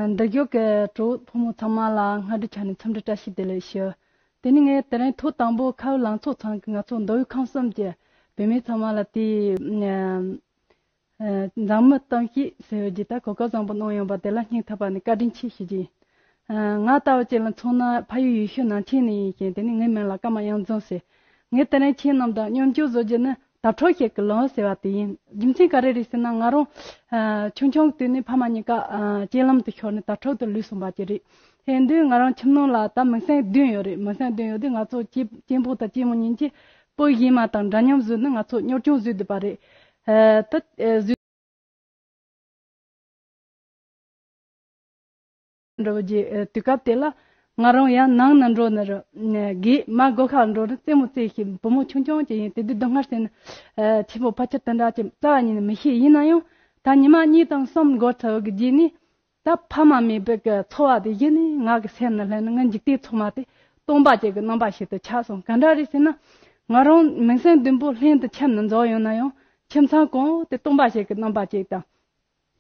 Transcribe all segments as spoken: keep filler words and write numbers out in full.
འདི་བརྒྱུད་ཀྱི་གྲོགས་ཕོ་མོ་ཚང་མ་ལ་སྔ་དྲོའི་ཆ་ནས་འཚམས་འདྲི་བཀྲ་ཤིས་བདེ་ལེགས་ཞུ། དེ་ནས་ངས་དེ་རིང་ཐོག་དང་པོ་ཁ་བའི་ལང་ཚོ་ཚང་གི་ང་ཚོ་མདོ་དབུས་ཁམས་གསུམ་གྱི་བུད་མེད་ཚང་མ་ལ་དེའི་ཨ་མཛངས་མི་གཏམ་བཤད་ཟེར་བའི་ད་གོ་སྐབས་བཟང་པོ་གནང་ཡོང་བ་དེ་ལ་སྙིང་ཐག་པ་ནས་བཀའ་དྲིན་ཆེ་ཞུ་རྒྱུ་ཡིན། ཨ་ང་ལྟ་བུ་ཅིག་ལ་མཚོན་ན་ཕ་ཡུལ་ཡུལ་ཤུལ་ནང་ཆེན་ནས་ཡིན་ཞིང་། དེ་ནས་ངའི་མིང་ལ་ཀརྨ་གཡང་འཛོམས་ཟེར། ངས་དེ་རིང་ཁྱེད་རྣམས་དང་མཉམ་སྤྱོད་བཟོ་རྒྱུ་ནི་དྭ་ཕྲུག་ཞིག་གི་ལམ་ཟེར་བ་དེ་ཡིན། རྒྱུ་མཚན་ག་རེ་རེད་ཟེར་ན། ང་རང་ཨ་ཆུང་ཆུང་དུས་ནས་ཕ་མ་གཉིས་ཀ་ཨ་རྐྱེན་ལམ་དུ་ཤོར་ནས་དྭ་ཕྲུག་ཏུ་ལུས་སོང་བ་ཅིག་རེད། དེ་དུས་ང་རང་ཁྱིམ་ནང་ལ་ད་མིང་སྲིང་བདུན་ཡོད་རེད། མིང་སྲིང་བདུན་ཡོད་དུས་ང་ཚོ་གཅེན་གཅེན་པོ་དང་གཅེན་མོ་གཉིས་ཀྱིས་སྤུ་གུ་གཞན་མ་དང་འདྲ་མཉམ་བཟོས་ནས་ང་ཚོ་གཉོར་སྐྱོང་བཟོས་བསྡད་པ་རེད། ཨ་ད་ཨ་བཟོས། འགྲོ་རྒྱུ་ཨ་དུས་སྐབས་དེ་ལ་ང་རང་ཡང་ནང་ན་འགྲོ་ནི་རེད། དགེ་མ་སྒོ་ཁར་འགྲོ་ནི་རྩེད་མོ་རྩེ་ཞིང་། བུ་མོ་ཆུང་ཆུང་ཅིག་ཡིན། དེ་དུས་སྡུག་བསྔལ་ཟེར་ནི་ཨ་ཆེན་པོ་ཕལ་ཆེར་དེ་འདྲ་ཅིག་རྩ་བ་ཉིད་ནས་མི་ཤེས། ཡིན་ན་ཡང་ད་ཉི་མ་གཉིས་དང་གསུམ་འགོར་ཚར་བའི་རྗེས་ནས། ད་ཕ་མ་མེད་པའི་གི་འཚོ་བ་དེ་གཞི་ནས་ང་གི་སེམས་ནང་སླེབས་ནས། ངའི་འཇིག་རྟེན་ཚང་མ་དེ་སྟོང་པ་ཅིག་གི་རྣམ་པ་ཞིག་ཏུ་ཆགས་སོང་། ག་འདྲ་རེད་ཟེར་ན། ང་རང་མིང་སྲིང་བདུན་པོ་ལྷན་དུ་ཁྱིམ་ནང་འཛོམས་ཡོང་ན་ཡང་ཁྱིམ་ཚང་གང་དེ་སྟོང་པ་ཞིག་གི་རྣམ་པ་ཅིག་དང་།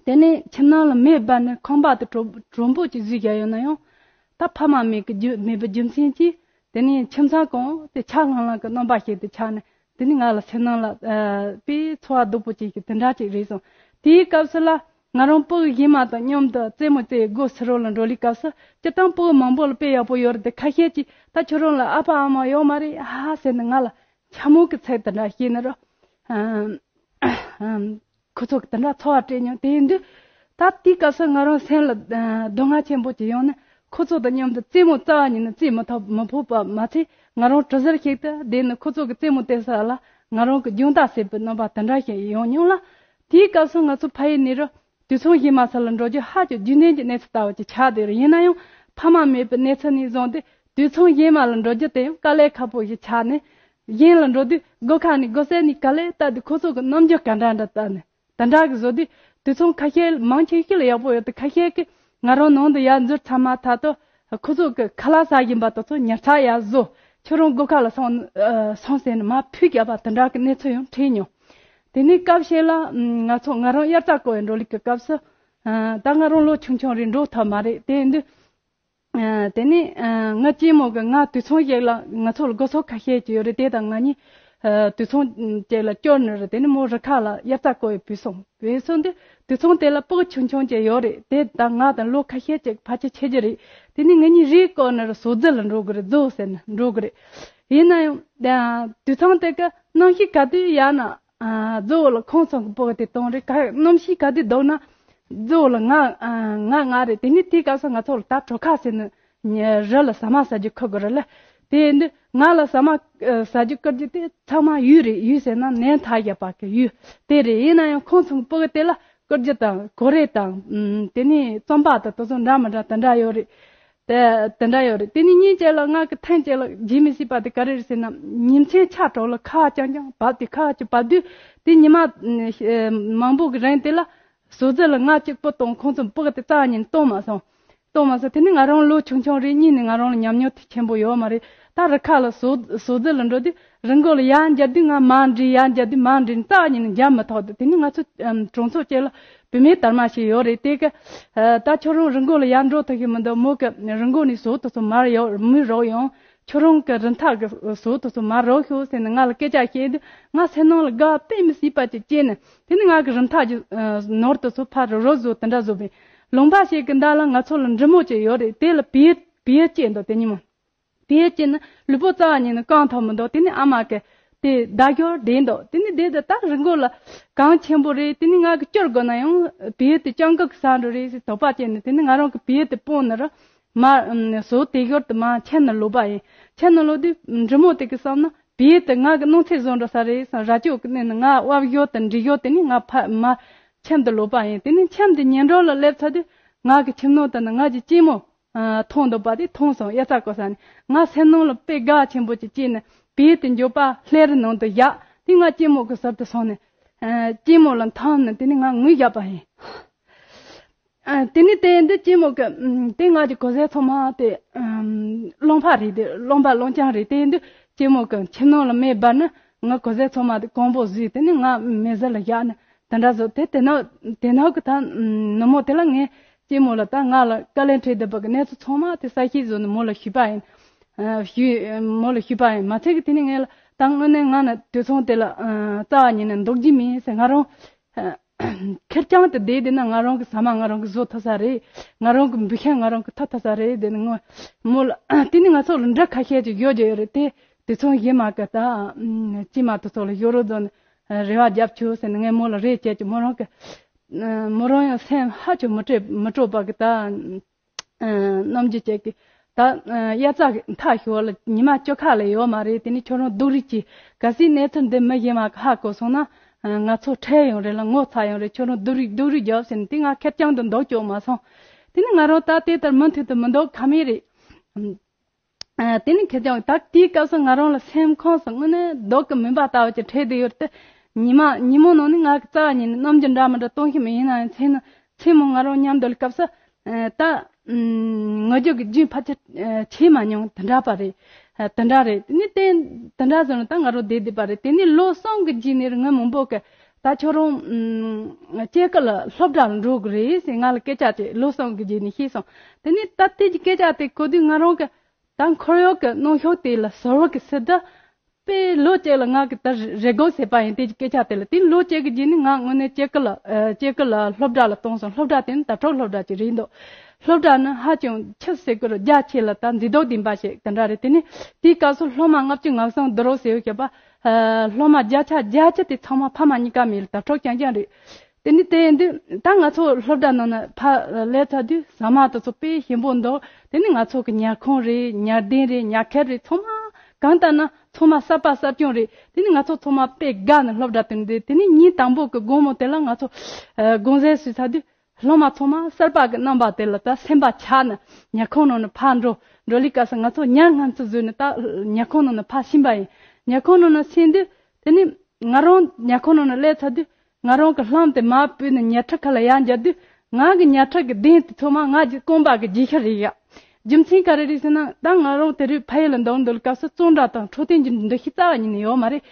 དེ་ནས་ཁྱིམ་ནང་ལ་མེ་སྦར་ནས་ཁང་པ་དེ་དྲོ་དྲོན་པོ་ཅིག་བཟོས་བཞག་ཡོད་ན་ཡང་། ད་ཕ་མ་མེད་ཀྱི་རྒྱུ་མེད་པའི་རྒྱུ་མཚན་གྱིས། དེ་ནས་ཁྱིམ་ཚང་གང་དེ་ཆགས་ལྷང་ལྷང་གི་རྣམ་པ་ཞིག་ཏུ་ཆགས་ནས། དེ་ནི་ང་ལ་སེམས་ནང་ལ་ཨ་དཔེ་ཚོར་བ་སྡུག་པོ་ཅིག་གི་དེ་འདྲ་ཅིག་རེད་སོང་། དེའི་སྐབས་སུ་ལ་ང་རང་སྤུ་གུ་གཞན་མ་དང་མཉམ་དུ་རྩེད་མོ་རྩེ་སྒོ་ཕྱི་རོལ་ལ་འགྲོ་ལི་སྐབས་སུ། སྤྱིར་བཏང་སྤུ་གུ་མང་པོ་ལ་དཔེ་ཡག་པོ་ཡོད་རེད་དེ། ཁ་ཤས་ཀྱིས་ད་ཁྱོད་རང་ལ་ཨ་ཕ་ཨ་མ་ཡོད་མ་རེད་ཧ་ཟེར་ནས་ང་ལ་འཕྱ་སྨོད་ཀྱི་ཚིག་དེ་འདྲ་བཤད་ནི་རེད། ཨ་ཁོ་ཚོ་གི་དེ་འདྲ་ཚོར་བ་སྤྲད་མྱོང་། དེ་ཡིན་དུས་ད་དེའི་སྐབས་སུ་ང་རང་སེམས་ལ་ཨ་སྡུག་བསྔལ་ཆེན་པོ་ཅིག་ཡོང་ནས། ཁོ་ཚོ་དང་མཉམ་དུ་རྩེད་མོ་རྩ་བ་ཉིད་ནས་རྩེད་མི་ཐུབ་མི་ཕོད་པ་མ་ཚད། ང་རང་གྲུ་ཟུར་ཞིག་ཏུ་བསྡད་ནས་ཁོ་ཚོ་གི་རྩེད་མོ་རྩེ་ས་ལ་ང་རང་གི་རྒྱང་ལྟ་བྱེད་པའི་རྣམ་པ་དེ་འདྲ་ཞིག་ཡོང་མྱོང་ལ། དེའི་སྐབས་སུ་ང་ཚོ་ཕ་ཡུལ་ནས་རུ་དུད་ཚང་གཞན་མ་ཚོ་ལ་འགྲོ་རྒྱུ་ཧ་ཅང་རྒྱུན་ལྡན་གྱི་གནས་ཚུལ་ལྟ་བུ་ཅིག་ཆགས་བསྡད་རེད། ཡིན་ན་ཡང་ཕ་མ་མེད་པའི་གནས་ཚུལ་ནས་བཟུང་སྟེ། དུད་ཚང་གཞན་མ་ལ་འགྲོ་རྒྱུ་དེ་ཡང་དཀའ་ལས་ཁག་པོ་ཞིག་ཆགས་ནས། གཞན་ལ་འགྲོ་དུས་སྒོ་ཁ་ནས་སྒོ་གསེབ་ནས་ག་ལེར་ལྟ་དུས། ཁོ་ཚོ་གི་རྣམ་འགྱུར་ག་འདྲ་འདྲ་ལྟ་ནས་དེ་འདྲ་གི་བཟོ་དུས། དུད་ཚང་ཁ་ཤས་མང་ཆེ་ཤོས་ལ་ཡག་པོ་ཡོད་དེ། ཁ་ཤས་ཀྱིས་ང་རང་ནང་དུ་ཡར་འཛུལ་ཚར་མ་ཐག་ཏུ་ཁོ་ཚོ་གི་ཁ་ལག་ཟ་བཞིན་པ་དེ་ཚོ་ཉར་ཚགས་ཡར་བཟོ། ཁྱོད་རང་སྒོ་ཁ་ལ་སོང་ཨ་སོང་ཟེར་ནས་མར་ཕུད་བརྒྱབ་པ་དེ་འདྲ་གི་གནས་ཚུལ་ཡང་འཕྲད་མྱོང་། དེ་ནས་སྐབས་ཤིག་ལ་ང་ཚོ་ང་རང་དབྱར་རྩྭ་བརྐོ་བའི་འགྲོ་ལུགས་ཀྱི་སྐབས་སུ། ཨ་ད་ང་རང་ལོ་ཆུང་ཆུང་རེད། འགྲོ་ཐུབ་མ་རེད། དེ་ཡིན་དུས། ཨ་དེ་ནས་ཨ་ང་གཅེན་མོ་གི་ང་དུད་ཚང་ཞིག་ལ། ང་ཚོ་ལ་སྒོ་ཟོག་ཁ་ཤས་ཅིག་ཡོད་རེད། དེ་དང་ང་གཉིས་ཨ་དུད་ཚང་ཅིག་ལ་སྐྱོར་ནི་རེད། དེ་ནས་མོ་རི་ཁ་ལ་དབྱར་རྩྭ་བརྐོ་བའི་བུད་སོང་། བུད་སོང་དུས་དུད་ཚང་དེ་ལ་སྤུ་གུ་ཆུང་ཆུང་ཅིག་ཡོད་རེད། དེ་དང་ང་དང་ལོ་ཁ་ཤས་ཅིག་ཕལ་ཆེར་ཆེ་རྒྱུ་རེད། དེ་ནས་ང་གཉིས་རེས་བསྐོར་ནི་རེད། ཟོག་རྫི་ལ་འགྲོ་གི་རེད། རྫོ་ཟེར་ནས་འགྲོ་གི་རེད། ཡིན་ན་ཡང་ཨ་དུད་ཚང་དེ་གི་གནམ་གཤིས་ག་དུས་ཡག་ན། ཨ་རྫོ་ལ་ཁོང་ཚང་གི་སྤུ་གུ་དེ་གཏོང་རེད། ག་གནམ་གཤིས་ག་དུས་སྡུག་ན་རྫོ་ལ་ང་ཨ་ང་ང་རེད། དེ་ནས་དེའི་སྐབས་སུ་ང་ཚོ་ལ་ད་གྲོ་ཁ་ཟེར་ནི་རི་ལ་ཟ་མ་ཟ་རྒྱུ་ཁུར་དགོས་རེད་ལ། དེ་ཡིན་དུས་ང་ལ་ཟ་མ་ཨ་ཟ་རྒྱུ་བསྐུར་རྒྱུ་དེ་ཚང་མ་ཡུལ་རེད། ཡུལ་ཟེར་ན་ནས་ཐག་བཞག་པ་གི་ཡུལ་དེ་རེད། ཡིན་ན་ཡང་ཁོང་ཚང་གི་སྤུ་གུ་དེ་ལ་བསྐུར་རྒྱུ་དང་གོ་རེ་དང་ཨམ་དེ་ནས་རྩམ་པ་དང་དེ་ཚོ་འདྲ་མི་འདྲ་དེ་འདྲ་ཡོད་རེད། དེ་དེ་འདྲ་ཡོད་རེད། དེ་ནས་ཉིན་གཅིག་ལ་ང་གི་ཐེངས་གཅིག་ལ་བརྗེད་མི་སྲིད་པ་དེ་ག་རེ་རེད་ཟེར་ན། ཉིན་མཚན་ཆ་གྲོགས་ལ་ཁ་རྐྱང་རྐྱང་བབས་ཏེ། ཁ་ཅིག་བབས་དུས་དེ་ཉི་མ་ཨ་མང་པོ་གི་རིང་དེ་ལ་ཟོག་རྫི་ལ་ང་གཅིག་པུ་གཏོང་། ཁོང་ཚོ་སྤུ་གུ་དེ་རྩ་བ་ཉིད་ནས་གཏོང་མ་སོང་། གཏོང་མ་སོང་། དེ་ནི་ང་རང་ལོ་ཆུང་ཆུང་རེད། གཉིས་ནས་ང་རང་ལ་ཉམས་མྱོང་དེ་ཆེན་པོ་ཡོད་མ་རེད། ད་རི་ཁ་ལ་ཟོག་ཟོག་རྫི་ལ་འགྲོ་དུས་རི་མགོ་ལ་ཡར་འགྱེལ་དུས་ང་མར་འདྲི། ཡར་འགྱེལ་དུས་མར་འདྲི། རྩ་བ་ཉིད་ནས་འགྱེལ་མི་ཐུབ་འདུག་དེ་ནི་ང་ཚོ་ཨམ་གྲོང་ཚོ་གཅིག་ལ་བུད་མེད་དར་མ་ཞིག་ཡོད་རེད། དེ་གི་ཨ་ད་ཁྱོད་རང་རི་མགོ་ལ་ཡར་འགྲོ་ཐུབ་ཀྱི་མི་འདུག་མོ་གི་རི་མགོ་ནས་ཟོག་དེ་ཚོ་མར་ཡོ་མུར་རོགས་ཡོང་། ཁྱོད་རང་གི་རི་མཐའ་གི་ཟོག་དེ་ཚོ་མར་རོགས་ཤོག་ཟེར་ནས་ང་ལ་སྐད་ཆ་བཤད་དུས། ང་སེམས་ནང་ལ་དགའ་བ་དཔེ་མི་སྲིད་པ་ཅིག་སྐྱེས་ནས། དེ་ནི་ང་གི་རི་མཐའ་གི་ཨ་ནོར་དེ་ཚོ་ཕར་རོགས་རོགས་བཟོ། དེ་འདྲ་བཟོ་བས། ལུང་པ་ཞིག་གི་མདའ་ལ་ང་ཚོ་ལ་འབྲི་མོ་ཅིག་ཡོད་རེད། དེ་ལ་བེའུ་བེའུ་སྐྱེས་འདུག་དེ་ཉིན་མོ། བེའུ་སྐྱེས་ནི་ལུས་པོ་རྩ་བ་ཉིད་ནས་གང་ཐུབ་མི་འདུག་དེ་ནི་ཨ་མ་གིས་དེ་བདའ་རྒྱུར་བསྡད་འདུག་དེ་ནི་བསྡད་དུས་ད་རི་མགོ་ལ་གངས་ཆེན་པོ་རེད། དེ་ནི་ང་གིས་སྐྱུར་དགོས་ན་ཡང་བེའུ་དེ་སྤྱང་ཀི་གིས་ཟ་འགྲོ་རེད་ཟེར་དོགས་པ་སྐྱེས་ནས། དེ་ནི་ང་རང་གིས་བེའུ་དེ་སྤུངས་ནི་རུ་མར་ཨམ་ཟོག་དེ་ཞོར་དུ་མར་ཁྱེར་ནས་ལོག་པ་ཡིན། ཁྱེར་ནས་ལོག་དུས་འབྲི་མོ་དེ་གིས་བསམ་ན་བེའུ་དེ་ང་གི་གནོད་འཚེ་བཟོ་འགྲོ་ས་རེད་བསམ། རྭ་ཅོ་གིས་མནན་ནས་ང་དབབ་ཞོར་དང་འདྲི་ཞོར་དེ་ནི་ང་ཕར་མར་ཁྱིམ་དུ་ལོག་པ་ཡིན། དེ་ནི་ཁྱིམ་དེ་ཉེ་འགྲམ་ལ་སླེབས་ཚར་དུས་ང་གི་ཁྱིམ་ནང་དུ་ནི་ང་གི་གཅེན་མོ་ཨ་མཐོང་འདུག་པ་དེ་མཐོང་སོང་། དབྱར་རྩྭ་བརྐོ་ས་ནས། ང་སེམས་ནང་ལ་དཔེ་དགའ་ཆེན་པོ་ཅིག་སྐྱེས་ནས་བེའུ་དེ་མགྱོགས་པ་ལྷས་རའི་ནང་དུ་བཞག་དེ་ང་གཅེན་མོ་གི་ཟུར་དུ་སོང་ནས་ཨ་གཅེན་མོ་ལ་འཐམས་ནས་དེ་ནི་ང་ངུས་བཞག་པ་ཡིན། ཨ་དེ་ནི་དེ་ཡིན་དུས་གཅེན་མོ་གི་ཨམ་དེ་ང་གི་གོས་གཟན་ཚང་མ་དེ་ཨམ་རློན་པ་རེད། དེ་རློན་པ་རློན་རྐྱང་རེད། དེ་ཡིན་དུས་གཅེན་མོ་གི་ཁྱིམ་ནང་ལ་མེ་སྦར་ནས་ང་གོས་གཟན་ཚང་མ་དེ་གང་པོ་བཟོས། དེ་ནི་ང་མེ་ཟུར་ལ་བཞག་ནས་དེ་འདྲ་བཟོ། དེ་དེ་ནང་དེ་ནང་གི་ད་ཨམ་ནུབ་མོ་དེ་ལ་ངས་ གཅེན་མོ་ལ་ད་ང་ལ་དཀའ་ལས་འཕྲད་བསྡད་པ་གི་གནས་ཚུལ་ཚང་མ་དེ་གསལ་བཤད་བཟོས་ནས་མོ་ལ་ཞུས་པ་ཡིན། ཨ་ཞུས་མོ་ལ་ཞུས་པ་ཡིན། མ་ཚད་ཀྱི་དེ་ནས་ངས་ལ་ད་དངོས་གནས་ང་ནི་དུད་ཚང་དེ་ལ་ཨ་རྩ་བ་ཉིད་ནས་འདུག་རྒྱུ་མིན་ཟེར། ང་རང་ཨ་ཁེར་རྐྱང་དུ་བསྡད་བསྡད་ན་ང་རང་གི་ཟ་མ་ང་རང་གི་བཟོ་ཐུབ་ས་རེད། ང་རང་གི་འབུད་ཤིང་ང་རང་གི་འཐུ་ཐུབ་ས་རེད། དེ་ནས་ངོ་མོ་ལ་དེ་ནས་ང་ཚོ་ལ་འདྲ་ཁ་ཤས་ཅིག་ཡོད་ཀྱི་ཡོད་རེད། དེ་དུད་ཚང་གཞན་མ་གི་ད་ཨ་གཅེན་མ་དེ་ཚོ་ལ་ཡོ་རོབ་རྫོང་ནས་རེ་བ་རྒྱབ་ཆོག་ཟེར་ནས་ངས་མོ་ལ་རེ་བྱས་ཀྱི། མོ་རང་གི་མོ་རང་ཡང་སེམས་ཧ་ཅང་མི་སྤྲོ་མི་སྤྲོ་བ་གི་ད་ཨ་རྣམ་འགྱུར་བྱས་ཀྱི། ད་ཨ་དབྱར་རྩྭ་གི་མཐའ་ཞོར་ལ་ཉི་མ་བཅུ་ཁ་ལས་ཡོད་མ་རེད། དེ་ནས་ཁྱོད་རང་སྡུག་རུས་གྱིས། གལ་སྲིད་གནས་ཚུལ་འདི་མི་གཞན་མ་གི་ཧ་གོ་སོང་ན་ཨ་ང་ཚོ་ཁྲེལ་ཡོང་རེད་ལ་ངོ་ཚ་ཡོང་རེད། ཁྱོད་རང་སྡུག་རུས་སྡུག་རུས་རྒྱོབ་ཟེར་ནས་དེ་ང་ཁེར་རྐྱང་དུ་འདུག་ཆོག་མ་སོང་། དེ་ནས་ང་རང་ད་དེ་ལྟར་མུ་མཐུད་དུ་མི་འདུག་ཁ་མེད་རེད། ཨ་དེ་ནི་ཁེར་རྐྱང་ད་དེའི་སྐབས་སུ་ང་རང་ལ་སེམས་ཁོང་སུ་དངོས་གནས་སྡུག་གི་མུན་པ་ལྟ་བུ་ཅིག་འཕྲད་བསྡད་ཡོད་དེ། ཉི་མ་ཉིན་མོ་ནང་ནི་ང་གི་རྩ་བ་ཉིད་ནས་རྣམ་འགྱུར་འདྲ་མི་འདྲ་སྟོན་གྱི་མེད། ཡིན་ན་ཡང་མཚན་ནི་མཚན་མོ་ང་རང་མཉམ་དུ་ལ་སྐབས་སུ་ཨ་ད་ཨུམ་ངུ་རྒྱུ་གི་རྒྱུན་ཕལ་ཆེར་ཨ་ཆད་མ་མྱོང་། དེ་འདྲ་པ་རེད། ཨ་དེ་འདྲ་རེད། དེ་ནི་དེ་དེ་འདྲ་བཟོས་ནས་ད་ང་རང་བསྡད་བསྡད་པ་རེད། དེ་ནི་ལོ་གསུམ་གྱི་རྗེས་ནས་ངའི་མུན་པོ་གི་ད་ཁྱོད་རང་ཨུམ་སྐྱེ་རྒུ་ལ་སློབ་གྲྭ་ལ་འགྲོ་གི་རེད་ཟེར་ང་ལ་སྐད་ཆ་དེ་ལོ་གསུམ་གྱི་རྗེས་ནས་བཤད་སོང་། དེ་ནི་ད་དེ་གི་སྐད་ཆ་དེ་གོ་དུས་ང་རང་གི་ད་འཁོར་གཡོག་གི་གནོན་ཤུགས་དེ་ལ་ཟུར་བ་གི་སྲིད་དུ་དཔེ་ལོ་གཅིག་ལ་ང་གི་ད་རེ་སྒུག་བྱས་པ་ཡིན། དེ་གི་སྐད་ཆ་དེ་ལ་དེ་ལོ་གཅིག་གི་རྗེས་ནས་ང་དངོས་གནས་སྐྱེ་རྒུ་ལ་ཨ་སྐྱེ་རྒུ་ལ་སློབ་གྲྭ་ལ་བཏང་སོང་། སློབ་གྲྭ་དེ་ནི་དྭ་ཕྲུག་སློབ་གྲྭ་ཅིག་རེད་འདུག་སློབ་གྲྭ་ནི་ཧ་ཅང་ཆི་ཟེར་དགོས་རེད། རྒྱ་ཆེ་ལ་ད་མཛེས་སྡུག་ལྡན་པ་ཞིག་དེ་འདྲ་རེད། དེ་ནི་དེའི་སྐབས་སུ་སློབ་མ་ལྔ་བཅུ་ང་གསུམ་བསྡུ་རོགས་ཟེར་བའི་བཤད་པ། ཨ་སློབ་མ་བརྒྱ་ཆ་བརྒྱད་ཅུ་དེ་ཚང་མ་ཕ་མ་གཉིས་ཀ་མེད་ལ་དྭ་ཕྲུག་རྐྱང་རྐྱང་རེད། དེ་ནི་དེ་ཡིན་དུས་ད་ང་ཚོ་སློབ་གྲྭ་ནང་ན་ཕར་སླེབས་ཚར་དུས་ཟ་མ་དེ་ཚོ་དཔེ་ཞིམ་པོ་འདུག་དེ་ནི་ང་ཚོ་གི་ཉལ་ཁང་རེད། ཉལ་གདན་རེད། ཉལ་ཁེབས་རེད། ཚང་མ་གང་ལྟར་ན་ཚང་མ་གསར་པ་གསར་རྐྱང་རེད། དེ་ནི་ང་ཚོ་ཚང་མ་དཔེ་དགའ་ནས་སློབ་གྲྭ་དེར་འདུག་དེ་ནི་ཉིན་དང་པོ་གི་དགོང་མོ་དེ་ལ་ང་ཚོ་ཨ་དགོང་ཟས་ཟོས་ཚར་དུས་སློབ་མ་ཚང་མ་གསར་པ་གི་རྣམ་པ་དེ་ལ་ད་སེམས་པ་ཆགས་ནས་ཉལ་ཁང་ནང་ནས་ཕར་འགྲོ། འགྲོ་ལི་སྐབས་སུ་ང་ཚོ་ཉལ་སྔ་ཚོད་བཟོས་ནས་ད་ཉལ་ཁང་ནང་ནས་ཕར་ཕྱིན་པ་ཡིན། ཉལ་ཁང་ནང་ནས་ཕྱིན་དུས་དེ་ནི་ང་རང་ཉལ་ཁང་ནང་ནས་སླེབས་ཚར་དུས་ང་རང་གི་ལྷམ་དེ་མར་ཕུད་ནས་ཉལ་ཁྲི་ཁ་ལ་ཡར་འབྱར་དུས་ང་གི་ཉལ་ཁྲི་གི་གདན་དེ་ཚང་མ་ང་གི་རྐང་པ་གི་རྗེས་ཤུལ་རེད་ཡ། རྒྱུ་མཚན་ག་རེ་རེད་ཟེར་ན་ད་ང་རང་དེ་རིང་ཕ་ཡུལ་ལ་འདུག་འདུག་སྐབས་སུ་གཙང་སྦྲ་དང་འཕྲོད་བསྟེན་གྱི་འདུ་ཤེས་རྩ་བ་ཉིད་ནས་ཡོད་མ་རེད།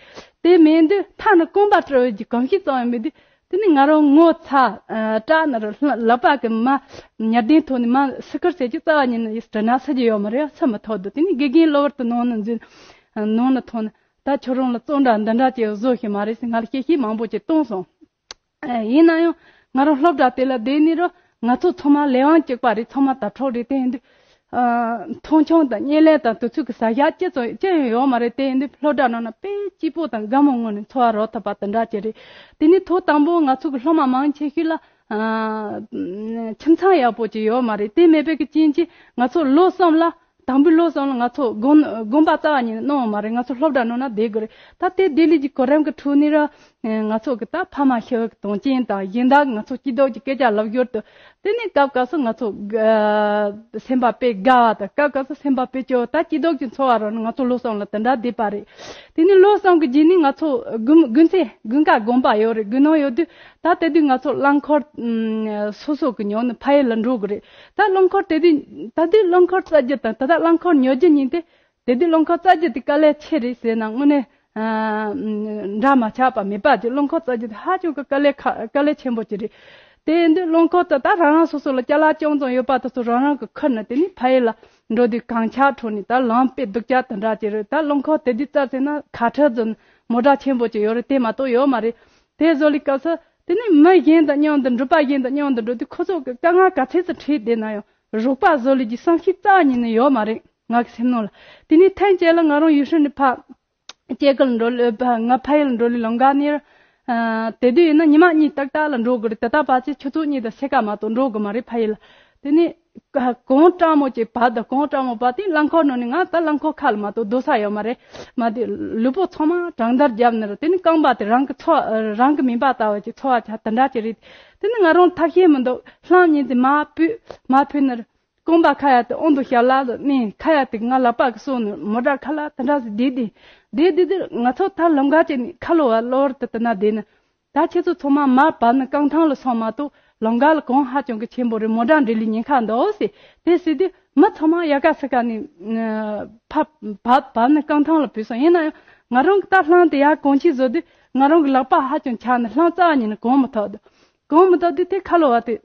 དེ་མེད་དུས་ཐ་ན་རྐང་པ་བཀྲུ་བའི་གི་གོམས་གཤིས་ཙམ་ཡང་མེད་དུས་དེ་ནི་ང་རང་ངོ་ཚ་ཨ་སྐྲག་ནས་ར་ལག་པ་གི་མ་ཉལ་གདན་ཐོག་ནས་མ་སི་ཁུར་ཟེར་གྱི་རྩ་བ་ཉིད་ནས་ཡིས་དྲི་ན་སི་གྱི་ཡོད་མ་རེད། སི་མི་ཐོག་འདུག་དེ་ནི་དགེ་རྒན་གློ་བུར་དུ་ནང་ནས་འཛུལ་ནང་ནས་ཐོན། ད་ཁྱོད་རང་ལ་གཙང་སྦྲ་འདི་འདྲ་ཅིག་བཟོ་ཤེས་མ་རེད་ཟེར་ང་ལ་གཤེ་གཤེ་མང་པོ་ཅིག་གཏོང་སོང་། ཨ་ཡིན་ན་ཡང་ང་རང་སློབ་གྲྭ་དེ་ལ་བསྡད་ནས་ར་ང་ཚོ་ཚང་མ་ལས་དབང་གཅིག་པ་རེད། ཚང་མ་དྭ་ཕྲུག་རེད། དེ་ཡིན་དུས་ཨ་མཐོང་ཆུང་དང་བརྙས་ལེན་དང་དུས་ཚོད་ཀྱི་ཟ་ཞག་ཅི་ཙམ་ཅི་ཡང་ཡོད་མ་རེད། དེ་ཡིན་དུས་སློབ་གྲྭ་ནང་ན་དཔེ་སྐྱིད་པོ་དང་དགའ་མོ་ངང་ནས་འཚོ་བ་རོལ་ཐུབ་པ་དེ་འདྲ་ཅིག་རེད། དེ་ནས་ཐོག་དང་པོ་ང་ཚོ་གི་སློབ་མ་མང་ཆེ་ཤོས་ལ་ཨ་ཁྱིམ་ཚང་ཡག་པོ་ཅིག་ཡོད་མ་རེད། དེ་མེད་པའི་གི་རྐྱེན་གྱིས་ང་ཚོ་ལོ་གསུམ་ལ་དང་པོའི་ལོ་གསུམ་ལ་ང་ཚོ་དགོང་དགོང་པ་རྩ་བ་ཉིད་ནས་གནང་བ་མ་རེད། ང་ཚོ་སློབ་གྲྭ་ནང་ན་བསྡད་དགོས་རེད། ད་དེ་ལྡི་ལི་གི་གོ་རིམ་གི་ཁྲོད་ནས་ར་ང་ཚོ་གི་ད་ཕ་མ་ཤི་བའི་གི་དོན་རྐྱེན་དང་གཞན་དག་གི་ང་ཚོ་སྐྱིད་སྡུག་གི་སྐད་ཆ་ལབ་ཞོར་དུ་དེ་ནས་སྐབས་སྐབས་སུ་ང་ཚོ་གི་སེམས་པ་དཔེ་དགའ་བ་དང་སྐབས་སྐབས་སུ་སེམས་པ་དཔེ་སྐྱོ་བ། ད་སྐྱིད་སྡུག་གི་འཚོ་བ་རོལ་ནས་ང་ཚོ་ལོ་གསུམ་ལ་དེ་འདྲ་བསྡད་པ་རེད། དེ་ནས་ལོ་གསུམ་གི་རྗེས་ནས་ང་ཚོ་དགུན་དགུན་ཚེ་དགུན་ཁ་དགོན་པ་ཡོད་རེད། དགུན་གནང་ཡོད་དུས་ད་དེ་དུས་ང་ཚོ་རླངས་འཁོར་ཨམ་སོ་སོ་གི་ཉོ་ནས་ཕ་ཡུལ་ལ་འགྲོ་གི་རེད། ད་རླངས་འཁོར་དེ་དུས་ད་དུས་རླངས་འཁོར་བཙལ་རྒྱུ་དང་ད་ལྟ་རླངས་འཁོར་ཉོ་རྒྱུ་གཉིས་དེ། དེ་དུས་རླངས་འཁོར་བཙལ་རྒྱུ་དེ་དཀའ་ལས་ཆེ་རེད་ཟེར་ན་དངོས་གནས་ཨ་འདྲ་མ་ཆགས་པ་མེད་པ་ཅིག་རླངས་འཁོར་བཙལ་རྒྱུ་དེ་ཧ་ཅང་གི་དཀའ་ལས་ཁ་དཀའ་ལས་ཆེན་པོ་ཅིག་རེད། དེ་ཡིན་དུས་རླངས་འཁོར་དེ་ད་རང་རང་སོ་སོ་ལ་ཅ་ལག་ཅུང་ཙམ་ཡོད་པ་དེ་ཚོ་རང་རང་གི་ཁུར་ནས་དེ་ནས་ཕ་ཡུལ་ལ་འགྲོ་དུས་གངས་ཆག་ཁྲོད་ནས་ད་ལམ་དཔེ་སྡུག་ཅག་དེ་འདྲ་ཅིག་རེད། ད་རླངས་འཁོར་དེ་དུས་བཙལ་ཟེར་ན་ཁ་ཁྲལ་ཙམ་མོ་ཊ་ཆེན་པོ་ཅིག་ཡོད་རེད། དེ་མ་གཏོགས་ཡོད་མ་རེད། དེ་བཟོ་ལི་སྐབས་སུ་དེ་ནས་མི་གཞན་དང་མཉམ་དུ་འགྲུལ་པ་གཞན་དང་མཉམ་དུ་འགྲོ་དུས་ཁོ་ཚོ་གི་དཀའ་ངལ་ག་ཚད་ཙམ་འཕྲད་བསྡད་ན་ཡང་རོགས་པ་བཟོ་ལས་ཀྱི་བསམ་ཤེས་རྩ་བ་ཉིད་ནས་ཡོད་མ་རེད། ང་གི་སེམས་ནང་ལ། དེ་ནས་ཐེངས་གཅིག་ལ་ང་རང་ཡུལ་ཤུལ་ནས་ཕ་སྐྱེ་རྒུ་ལ་འགྲོ་ལ་ཕ་ང་ཕ་ཡུལ་ལ་འགྲོ་ལས་ལམ་ཁ་ནས་ཨ་དེ་དུས་ཡིན་ན་ཉི་མ་གཉིས་ཏག་ཏག་ལ་འགྲོ་དགོས་རེད། དེ་ལྟར་བར་ཆད་ཆུ་ཚོད་གཉིས་དང་ཕྱེད་ཀ་མ་གཏོགས་འགྲོ་དགོས་མ་རེད་ཕ་ཡུལ་ལ། དེ་ནས་གངས་སྐྲག་མོ་ཅིག་བབས་དང་གངས་སྐྲག་མོ་བབས་དེ་རླངས་འཁོར་ནང་ནས་ང་ད་རླངས་འཁོར་ཁ་ལ་མ་གཏོགས་སྡོད་ས་ཡོད་མ་རེད། མ་དེ་ལུས་པོ་ཚང་མ་གྲང་འདར་བརྒྱབ་ནས་ར་དེ་ནས་རྐང་པ་དེ་རང་གི་ཚོ་རང་གི་མིན་པ་ལྟ་བུ་ཅིག་ཚོར་བ་ཆགས། དེ་འདྲ་ཅིག་རེད། དེ་ནས་ང་རང་ཐབས་ཤེས་མི་འདུག་ལྷམ་གཉིས་དེ་མར་ཕུད་མར་ཕུད་ནས་རྐང་པ་ཁ་ཡ་དེ་ཨོང་དུ་ཞབས་ལ་ལ་མནན། ཁ་ཡ་དེ་ང་ལག་པ་གིས་བཟུང་ནས་མོ་ཊ་ཁ་ལ་དེ་འདྲ་ཟིག་བསྡད་དེ་བསྡད་བསྡད་དེ་ང་ཚོ་ད་ལམ་ཁ་ཅིག་ནས་ཁ་ལོ་བ་གློ་བུར་དུ་དེ་ན་བསྡད་ནས། ད་ཁྱེད་ཚོ་ཚང་མ་མར་བབས་ནས་རྐང་ཐང་ལ་སོང་མ་གཏོགས་ལམ་ཁ་ལ་གངས་ཧ་ཅང་གི་ཆེན་པོ་རེད། མོ་ཊ་འགྲིལ་ལས་ཉེན་ཁ་འདུག་ཟེར། དེ་ཟེར་དུས་མི་ཚང་མ་ཡ་ག་ས་ག་ནས་ཕ་བབས་བབས་ནས་རྐང་ཐང་ལ་བུད་སོང་། ཡིན་ན་ཡང་ང་རང་གི་ད་ལྷམ་དེ་ཡར་གོན་ཅིག་བཟོ་དུས་ང་རང་གི་ལག་པ་ཧ་ཅང་ཆག་ནས་ལྷམ་རྩ་བ་ཉིད་ནས་གོན་མི་ཐུབ་འདུག་གོན་མི་ཐུབ་དུས་དེ་ཁ་ལོ་བ་དེ་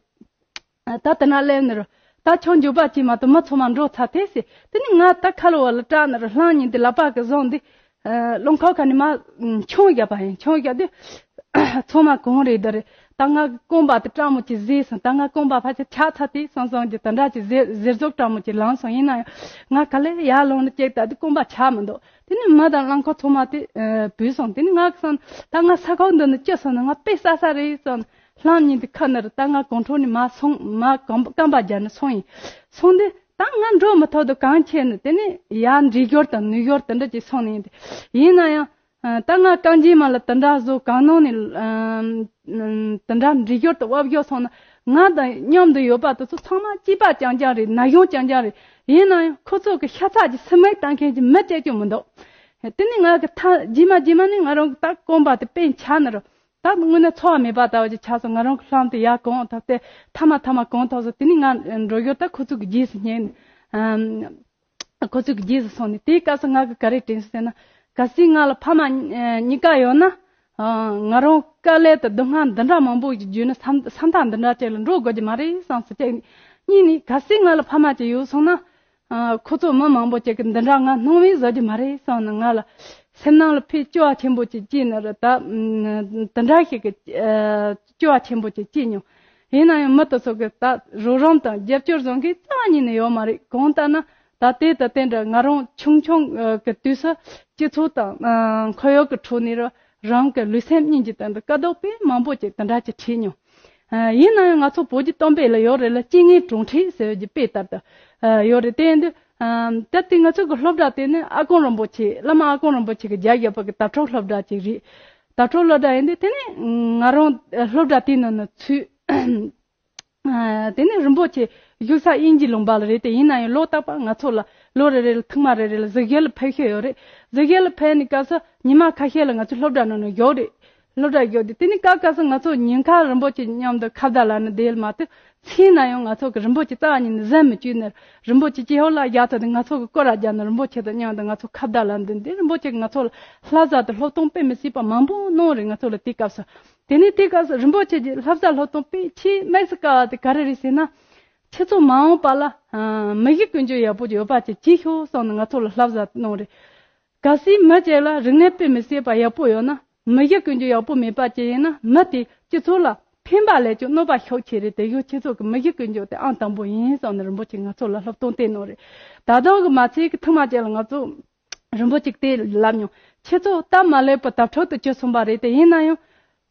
ད་དེ་ན་སླེབས་ནི་རུ། ད་ཆང་འཇོག་པ་ཅིག་མ་གཏོགས་མི་ཚང་མ་འགྲོ་ཚར་ཐལ་ཟེར། དེ་ནི་ང་ད་ཁ་ལོ་བ་ལ་སྐྲག་ནི་རུ། ལྷང་ཉིན་དེ་ལག་པ་གི་བཟུང་འདི། ཨ། རླངས་འཁོར་ཁ་ནས་མར་མཆོང་བརྒྱབ་པ་ཡིན། མཆོང་བརྒྱབ་དུས་ཚང་མ་གངས་རེད་འདི་རེད། ད་ང་གི་རྐང་པ་དེ་སྐྲག་མོ་ཅིག་བཟས་སོང་། ད་ང་རྐང་པ་ཕལ་ཆེར་ཆག་ཚར་དེ་སོང་སོང་གི་དེ་འདྲ་ཅིག་གཟེར་གཟེར་ཟུག་སྐྲག་མོ་ཅིག་ལངས་སོང་། ཡིན་ན་ཡང་ང་ག་ལེ་ཡར་ལངས་ནས་ཅིག་ལྟ་དུས་རྐང་པ་ཆག་མི་འདུག་དེ་ནས་མི་དང་རླངས་འཁོར་ཚང་མ་དེ་ཨ་བུད་སོང་། དེ་ནས་ང་གི་བསམ། ད་ང་ས་ཁོག་འདི་ནས་སྐྱུར་སོང་ན་ང་དཔེ་ས་ས་རེད་བསམ། ལྷང་ཉིན་དེ་ཁ་ནས་རུ། ད་ང་གངས་ཁྲོད་ནས་མར་སོང་། མར་རྐང་པ་རྐང་པ་རྒྱབ་ནས་སོང་ཡིན། སོང་དུས་ད་ང་འགྲོ་མི་ཐུབ་དུས་གངས་ཆེ་ནས་དེ་ནས་ཡར་འགྲིལ་ཞོར་དང་ནུར་ཞོར་དེ་འདྲ་ཅིག་སོང་ནས་ཡིན་ཏེ། ཡིན་ན་ཡང་ཨ་ད་ང་རྐང་རྗེས་མ་ལ་དེ་འདྲ་བཟོ། གངས་ནང་ནས་ཨ་དེ་འདྲ་འགྲིལ་ཞོར་དང་བབས་ཞོར་སོང་ན། ང་དང་མཉམ་དུ་ཡོད་པ་དེ་ཚོ་ཚང་མ་སྐྱེས་པ་རྐྱང་རྐྱང་རེད། ན་གཞོན་རྐྱང་རྐྱང་རེད། ཡིན་ན་ཡང་ཁོ་ཚོ་གི་ཤ་ཚ་གི་སི་མིག་བཏང་མཁན་གྱི་མི་གཅིག་ཀྱང་མི་འདུག་དེ་ནས་ང་གི་ཐ་རྗེས་མ་རྗེས་མ་ནས་ང་རང་གི་ད་རྐང་པ་དེ་དཔེ་ཆག་ནི་རུ། ད་དངོས་གནས་འཚོ་བ་མེད་པ་ལྟ་བུ་ཅིག་ཆགས་སོང་། ང་རང་གི་ལྷམ་དེ་ཡར་གང་འཐོར་ཏེ་ཐ་མ་ཐ་མ་གང་འཐོར་སོང་། དེ་ནས་ང་འགྲོ་ཞོར་ད་ཁོ་ཚོ་གི་རྗེས་སུ་བསྙེགས་ནས། ཨམ། ཁོ་ཚོ་གི་རྗེས་སུ་སོང་ནས། དེའི་སྐབས་སུ་ང་གི་ག་རེ་དྲན་སོང་ཟེར་ན། གལ་སྲིད་ང་ལ་ཕ་མ་གཉིས་ཀ་ཡོད་ན། ཨ། ང་རང་དཀའ་ལས་དང་སྡུག་བསྔལ་འདི་འདྲ་མང་པོ་ཞིག་བརྒྱུད་ནས་ས་ས་མཐའ་འདི་འདྲ་ཅིག་ལ་འགྲོ་དགོས་ཀྱི་མ་རེད་བསམ་སོང་། གཅིག་ནས། གཉིས་ནས་གལ་སྲིད་ང་ལ་ཕ་མ་ཅིག་ཡོད་སོང་ན། ཨ། ཁོ་ཚོ་མི་མང་པོ་ཅིག་གིས་འདི་འདྲ་ང་སྣང་བས་བཟོ་རྒྱུ་མ་རེད་བསམ་ནས། ང་ལ་སེམས་ནང་ལ་དཔེ་སྐྱོ་བ་ཆེན་པོ་ཅིག་སྐྱེས་ནི་རེད། ད་ཨ་འདི་འདྲ་ཞིག་གི་ཨ་སྐྱོ་བ་ཆེན་པོ་ཅིག་སྐྱེས་མྱོང་། ཡིན་ན་ཡང་མི་དེ་ཚོ་གི་ད་རོགས་རམ་དང་རྒྱབ་སྐྱོར་བཟོ་མཁན་རྩ་བ་ཉིད་ནས་ཡོད་མ་རེད། གང་ལྟར་ན་ད་དེ་ད་དེ་འདྲ་ང་རང་ཆུང་ཆུང་གི་དུས་སུ་སྤྱི་ཚོགས་དང་ཨ་ཁོར་ཡུག་གི་ཁྲོད་ནས་རང་གི་ལུས་སེམས་གཉིས་ཀྱི་སྟེང་དུ་དཀའ་སྡུག་དཔེ་མང་པོ་ཅིག་དེ་འདྲ་ཅིག་འཕྲད་མྱོང་། ཨ། ཡིན་ན་ཡང་ང་ཚོ་བོད་ཀྱི་གཏམ་དཔེ་ལ་ཡོད་རེད་ལ། རྐྱེན་ངན་གྲོགས་འཕྲད་ཟེར་བའི་དཔེ་ལྟར་དུ་ཨ་ཡོད་རེད། དེ་ཡིན་དུས་ཨ་ད་དེ་ང་ཚོ་གི་སློབ་གྲྭ་དེ་ནི་ཨ་དཀོན་རིན་པོ་ཆེ། བླ་མ་ཨ་དཀོན་རིན་པོ་ཆེ་གི་རྒྱབ་བཞག་པ་གི་དྭགས་ཕྲུག་སློབ་གྲྭ་ཅིག་རེད། དྭགས་ཕྲུག་སློབ་གྲྭ་ཡིན་དུས་དེ་ནི་ང་རང་སློབ་གྲྭ་དེའི་ནང་ནས་ཚུད། ཨ། དེ་ནས་རིན་པོ་ཆེ་བཞུགས་ས་དབྱིན་ཇིའི་ལུང་པ་ལ་རེད་དེ། ཡིན་ན་ཡང་ལོ་རྟག་པར་ང་ཚོ་ལ་ལོ་རེ་རེ་ལ་ཐེངས་མ་རེ་རེ་ལ་གཟིགས་ཞིབ་ལ་ཕེབས་བཞིན་ཡོད་རེད། གཟིགས་ཞིབ་ལ་ཕེབས་ནས་སྐབས་སུ་ཉི་མ་ཁ་ཤས་ལ་ང་ཚོ་སློབ་གྲྭ་ནང་ནས་བཞུགས་རེད། སློབ་གྲྭ་བཞུགས་དུས་དེ་ནས་སྐབས་སྐབས་སུ་ང་ཚོ་ཉིན་ཁ་རིན་པོ་ཆེ་མཉམ་དུ་ཁ་བརྡ་ལབ་ནས་བསྡད་མ་གཏོགས། མཚན་ན་ཡང་ང་ཚོ་གི་རིན་པོ་ཆེ་རྩ་བ་ཉིད་ནས་གཟིམ་མི་བཅུག་ནས། རིན་པོ་ཆེ་ལྕེ་ཧོ་ལ་བཞག་ཐུབ་དུས་ང་ཚོ་གི་སྐོར་ར་རྒྱབ་ནས་རིན་པོ་ཆེ་དང་མཉམ་དུ་ང་ཚོ་ཁ་བརྡ་ལབ་འདི་འདི། རིན་པོ་ཆེ་གིས་ང་ཚོ་ལ་བསླབ་བྱ་དང་སློབ་སྟོན་དཔེ་མི་སྲིད་པ་མང་པོ་གནང་རེད། ང་ཚོ་ལ་དེ་སྐབས་སུ། དེ་ནས་དེ་སྐབས་སུ་རིན་པོ་ཆེ་གི་བསླབ་བྱ་སློབ་སྟོན་དཔེ་ཆེས་དམིགས་སུ་བཀར་བ་དེ་ག་རེ་རེད་ཟེར་ན། ཁྱེད་ཚོ་མ་འོངས་པ་ལ་ཨ་མི་གཞི་ཀུན་སྤྱོད་ཡག་པོ་ཡོད་པ་ཅིག་བྱེད་ཤོག་བསམ་ནས་ང་ཚོ་ལ་བསླབ་བྱ་གནང་རེད། གལ་སྲིད་མི་གཅིག་ལ་རིག་གནས་དཔེ་མི་སྲིད་པ་ཡག་པོ་ཡོད་ན། མི་གཞི་ཀུན་སྤྱོད་ཡག་པོ་མེད་པ་ཅིག་ཡིན་ན། མི་དེ་སྤྱི་ཚོགས་ལ་ཕན་པ་ལས་ཀྱང་གནོད་པ་ཤུགས་ཆེ་རེད། དེ་ཡང་ཁྱེད་ཚོ་གི་མི་གཞི་ཀུན་སྤྱོད་དེ་ཨང་དང་པོ་ཡིན་བསམ་ནས་རིན་པོ་ཆེ་ང་ཚོ་ལ་སློབ་སྟོན་བསྟན་གནང་རེད། ད་དུང་གི་མ་ཚད་ཀྱི་ཐེངས་མ་ཅིག་ལ་ང་ཚོ་རིན་པོ་ཆེ་གིས་དེ་ལབ་མྱོང་། ཁྱེད་ཚོ་སྟབས་མ་ལེགས་པར་དྭགས་ཕྲུག་ཏུ་གྱུར་སོང་བ་རེད་དེ། ཡིན་ན་ཡང་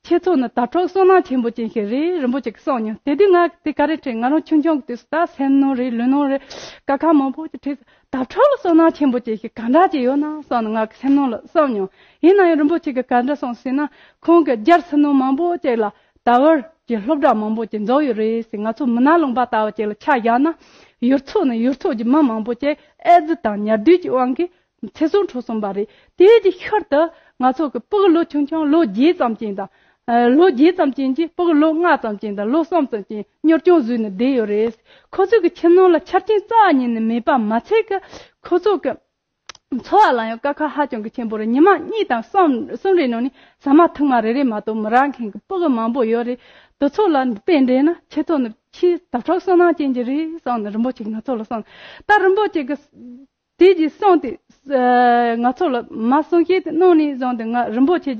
ཁྱེད་ཚོ་ནི་དྭགས་ཕྲུག་བསོད་ནམས་ཆེན་པོ་ཅན་ཞིག་རེད། རིན་པོ་ཆེ་གིས་གསུངས་མྱོང་། དེ་དུས་ང་དེ་ག་རེ་དྲན། ང་རང་ཆུང་ཆུང་གི་དུས་སུ་ད་སེམས་ནང་རེད་ལུས་ནང་རེད། དཀའ་ཁག་མང་པོ་ཅིག་འཕྲད། དྭགས་ཕྲུག་བསོད་ནམས་ཆེན་པོ་ཅན་ཞིག་ག་འདྲ་ཅིག་ཡོད་ན་བསམ་ནས་ང་གི་སེམས་ནང་ལ་བསམ་མྱོང་། ཡིན་ན་ཡང་རིན་པོ་ཆེ་གིས་ག་འདྲ་གསུངས་ཟེར་ན། ཁོང་གིས་རྒྱལ་ཕྱི་ནང་མང་པོ་ཅིག་ལ་དྭགས་བར་གྱི་སློབ་གྲྭ་མང་པོ་ཅིག་འཛུགས་ཡོད་རེད་ཟེར། ང་ཚོ་མི་ནག་ལུང་པ་ལྟ་བུ་ཅིག་ལ་ཆ་བཞག་ན། ཡུལ་ཕྱོགས་ནས་ཡུལ་ཕྱོགས་ཀྱི་མི་མང་པོ་ཅིག་ཨེ་ཙི་དང་ནད་དུག་གི་དབང་གིས་ཚེ་སྲོག་འཕྲོག་སོང་བ་རེད། དེའི་གི་ཤུལ་དུ་ང་ཚོ་གི་ཕྲུ་གུ་ལོ་ཆུང་ཆུང་ལོ་བརྒྱད་ཙམ་ཅན་དང་། ཨ། ལོ་བརྒྱད་ཙམ་ཅན་གྱི་ཕྲུ་གུ་ལོ་ལྔ་ཙམ་ཅན་དང་ལོ་གསུམ་ཙམ་ཅན་གཉོར་སྐྱོང་བཟོས་ནས་བསྡད་ཡོད་རེད། ཁོ་ཚོ་གི་ཁྱིམ་ནང་ལ་ཆ་རྐྱེན་རྩ་བ་ཉིད་ནས་མེད་པ་མ་ཚད་ཀྱི། ཁོ་ཚོ་གི་འཚོ་བ་ལ་ཡང་དཀའ་ཁག་ཧ་ཅང་གི་ཆེན་པོ་རེད། ཉི་མ་གཉིས་དང་གསུམ་གསུམ་རེའི་ནང་ནས་ཟ་མ་ཐུར་མ་རེ་རེ་མ་གཏོགས་མི་རག་མཁན་གྱི་ཕྲུ་གུ་མང་པོ་ཡོད་རེད། དེ་ཚོ་ལ་དཔེ་འདྲེན་ན་ཁྱེད་ཚོ་ནི་ཆེས་དྭགས་ཕྲུག་བསོད་ནམས་ཅན་གྱི་རེད་བསམ་ནས་རིན་པོ་ཆེ་གིས་ང་ཚོ་ལ་གསུངས། ད་རིན་པོ་ཆེ་གིས་དེ་གི་གསུངས་ཏེ། ཨ། ང་ཚོ་ལ་མར་གསུང་བཤད་དེ་གནང་ནས་བཟུང་སྟེ། ང་རིན་པོ་ཆེ་